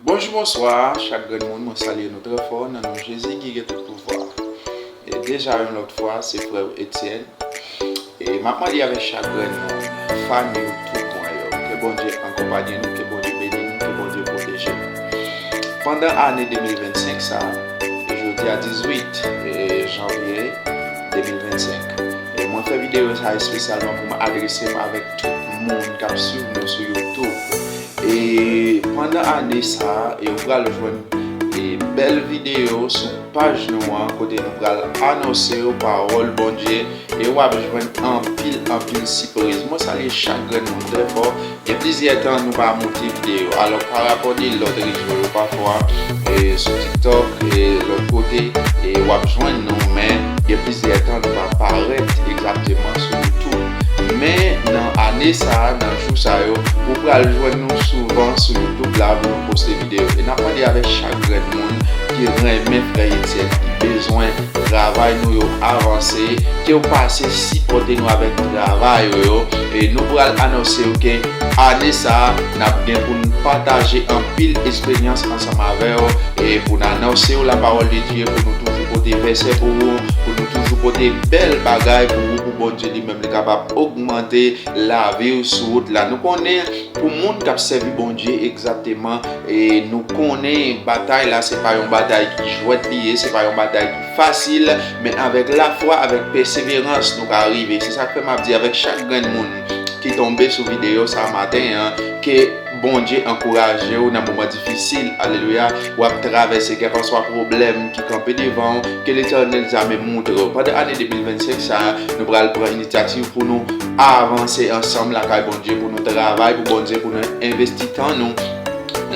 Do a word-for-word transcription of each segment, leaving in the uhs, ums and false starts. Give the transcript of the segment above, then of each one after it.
Bonjou, bonswa, chak grenn moun, mwen salye nou trè fò nan non Jezi ki gen tout pouvwa. E deja yon lòt fwa, se frè w Etienne. E m ap mande avèk chak grenn moun, fan YouTube mwen yo, ke Bondye akonpaye nou, ke Bondye beni nou, ke Bondye pwoteje nou. Pandan ane de mil vennsenk sa a, e jodi a dizuit, e, janvye de mil vennsenk. E mwen fè videyo sa espesyalman pou m adrese m avèk tout moun k ap swiv nou sou YouTube. E pandan ane sa a, e ou pral jwenn, e, bèl videyo sou paj nou an, kote nou pral anonse yo pawòl Bondye, e w ap jwenn anpil, anpil sipriz. Mwen salye chak grenn moun trè fò. Gen plizyè tan nou pa monte videyo. Alò, pa rapò de lòt rezo yo, pafwa, e, sou TikTok, e, lòt kote, e, w ap jwenn nou, men gen plizyè tan nou pa parèt egzakteman sou YouTube. Men nan ane sa a, nan jou sa yo, ou pral jwenn nou souvan sou YouTube la pou nou poste videyo. E n ap mande avèk chak grenn moun ki renmen frè Etienne, ki bezwen travay nou yo avanse, ke w pase sipòte nou avèk travay ou yo. E nou pral anonse w ke ane sa a, n ap gen pou n pataje anpil esperyans ansanm avè w, e pou n anonse w lapawòl de Dye, pou nou toujou pote vèsè pou ou, pou nou toujou pote bèl bagay pou ou, pou Bondye li menm li kapab ogmante lavi w sou wout la. Nou konnen pou moun k ap sèvi Bondye egzakteman, e nou konnen batay la, se pa yon batay ki jwèt li ye, se pa yon batay ki fasil, men avèk lafwa, avèk pèseverans, nou ka rive. Se sa k fè m ap di avèk chak grenn moun ki tonbe sou videyo sa maten an, ke Bondye ankouraje w nan moman difisil. Alelouya. W ap travèse kèlkanswa pwoblèm ki kanpe devan w, ke Letènèl zame montre w. Pandan ane de mil vennsenk sa a, nou pral pran inisyativ pou nou avanse ansanm lakay Bondye, pou nou travay pou Bondye, pou nou envesti tan nou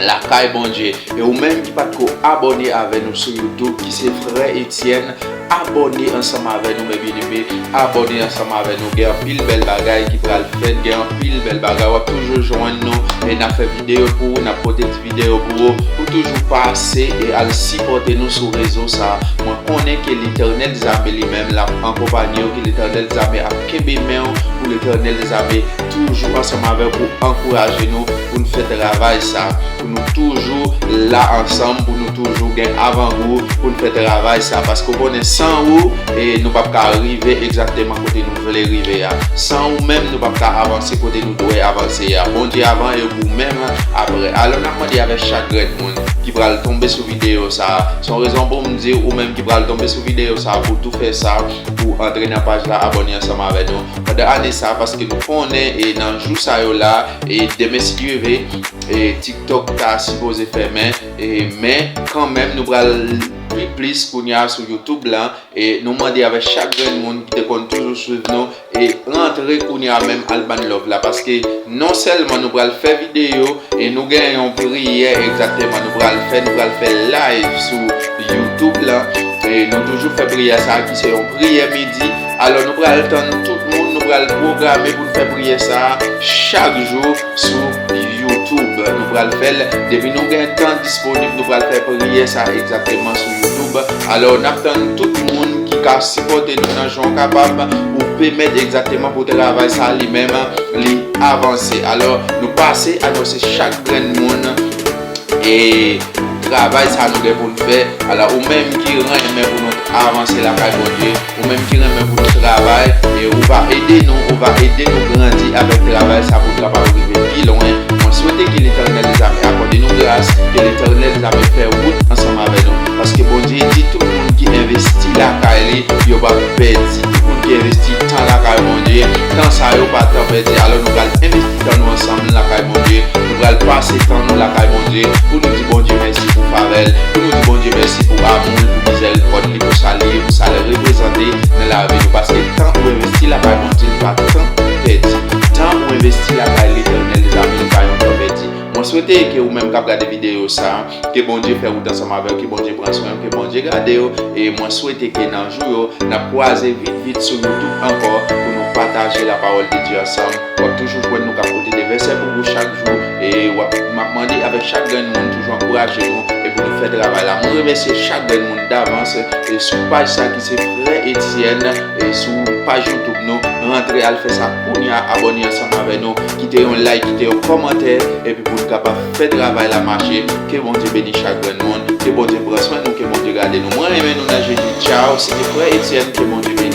lakay Bondye. E ou menm ki pa t ko abòne avè nou sou YouTube, ki se frè Etienne, abòne ansanm avè nou, men byeneme, abòne ansanm avè nou. Gen anpil bèl bagay ki pral fèt, gen anpil bèl bagay. W ap toujou jwenn nou, e n ap fè videyo pou ou, n ap pote ti videyo pou ou, pou toujou pase e al sipòte nou sou rezo sa a. Mwen konnen ke Letènèl zame li menm l ap akonpanye w, ke Letènèl zame ap kenbe men w, pou Letènèl zame toujou ansanm avè w pou ankouraje nou, pou n fè travay sa, pou nou toujou la ansanm, pou nou toujou gen avangou, pou n fè travay sa, paske w konnen san ou, e nou p ap ka rive egzakteman kote nou vle rive a. San ou menm, nou p ap ka avanse kote nou dwe avanse a. Bondye avan e ou menm apre. Alò, n ap mande avèk chak grenn moun ki pral tonbe sou videyo sa a. Se yon rezon pou m di ou menm ki pral tonbe sou videyo sa a, pou tou fè sa, pou antre nan paj la, abòne ansanm avè nou pandan ane sa a, paske nou konnen, e nan jou sa yo la, e demen si Dye vle, e TikTok ta sipoze fèmen, e men kanmenm nou pral pi plis kounye a sou YouTube la, e nou mande avèk chak grenn moun ki te konn toujou swiv nou, e rantre kounye a menm al ban n love la, paske non sèlman nou pral fè videyo, e nou gen yon priyè egzakteman nou pral fè, nou pral fè live sou YouTube la, e nou toujou fè priyè sa a ki se yon priyè midi. Alò, nou pral tann tout moun, nou pral pwograme pou n fè priyè sa a chak jou sou YouTube. Nou pral fè l depi nou gen tan disponib, nou pral fè priyè sa a egzakteman sou YouTube. Alò, n ap tann tout moun ki ka sipòte nou nan jan w kapab pou pèmèt egzakteman pou travay sa a li menm li avanse. Alò, nou pase anonse chak grenn moun e travay sa nou gen pou n fè. Alò, ou menm ki renmen pou nou avanse lakay Bondye, ou menm ki renmen pou nou travay, e ou va ede nou, ou va ede nou grandi avèk travay sa pou n kapab rive pi lwen. Mwen swete ke Letènèl dèzame akòde nou gras, ke Letènèl dèzame fè wout ansanm avè nou. Paske Bondye di tout moun ki envesti lakay li, yo p ap pèdi. Tout moun ki envesti tan lakay Bondye, tan sa yo pa tan pèdi. Alò nou pral envesti tan nou ansanm lakay Bondye. Nou pral pase tan nou lakay Bondye pou nou di Bondye mèsi pou favè l, pou nou di Bondye mèsi pou amou l, pou mizèrikòd li, pou sa l ye, pou sa l reprezante nan lavi nou. Paske tan ou envesti lakay Bondye, li pa tan pèdi. Tan ou envesti lakay Letènèl dèzame, li pa yon tan pèdi. Mwen swete ke ou menm k ap gade videyo sa, ke Bondye fè wout ansanm avè w, ke Bondye pran swen w, ke Bondye gade w. E mwen swete ke nan jou yo, n ap kwaze vit vit sou YouTube ankò pou nou pataje lapawòl de Dye ansanm. W ap toujou jwenn nou k ap pote de vèsè pou ou chak jou. E w ap, m ap mande avèk chak grenn moun toujou ankouraje nou. pou nou fè travay la. Mwen remèsye chak grenn moun davans e sou paj sa ki se Frè Etienne e sou paj YouTube nou. Rantre al fè sa kounye a, abòne ansanm avè nou, kite yon like, kite yon kòmantè epi pou n kapab fè travay la mache. Ke Bondye beni chak grenn moun, ke Bondye pran swen nou, ke Bondye gade nou. Mwen renmen nou nan Jezi. Tchaw, se te Frè Etienne, ke Bondye beni.